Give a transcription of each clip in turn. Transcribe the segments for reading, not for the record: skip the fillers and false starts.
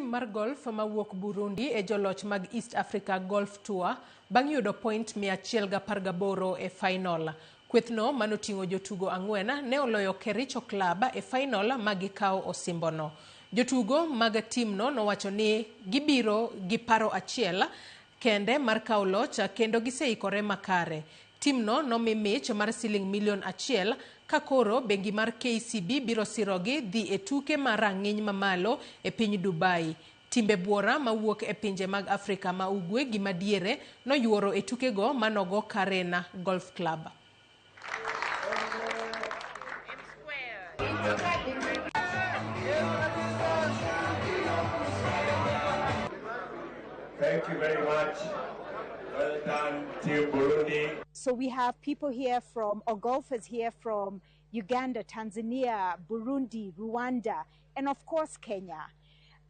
Tim mar golf mawuok Burundi e joloch mag East Africa Golf Tour bang' yudo point 118 e final. Kwethno manoting'o jotugo ang'wen ne oloyo Kericho Club e final ma gikawo osimbono. Jotugo mag timno nowacho ni gibiro gi paro achiel kende mar kawo loch kendo giseikore makare. Timno nomi mich mar siling milion 1 ka koro bengi mar KCB biro sirogi dhi e tuke mar rang'iny mamalo e piny Dubai. Timbe buora mawuok e pinje mag Afrika ma ugwe gi madiere noyuoro e tukego manogo Karena Golf Club. Thank you very much. Well done, Team Burundi. So we have people here from, or golfers here from Uganda, Tanzania, Burundi, Rwanda, and of course Kenya.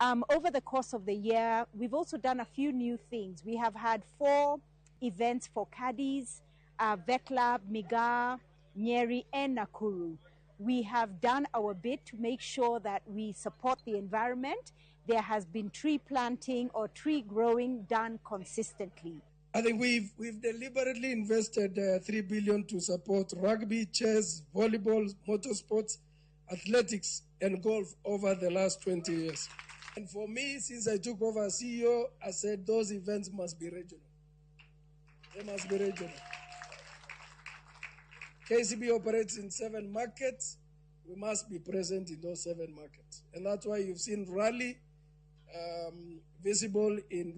Over the course of the year, we've also done a few new things. We have had 4 events for caddies, Vetlab, Migaa, Nyeri, and Nakuru. We have done our bit to make sure that we support the environment. There has been tree planting or tree growing done consistently. I think we've deliberately invested $3 billion to support rugby, chess, volleyball, motorsports, athletics, and golf over the last 20 years. And for me, since I took over as CEO, I said those events must be regional. They must be regional. KCB operates in 7 markets. We must be present in those 7 markets. And that's why you've seen rally visible in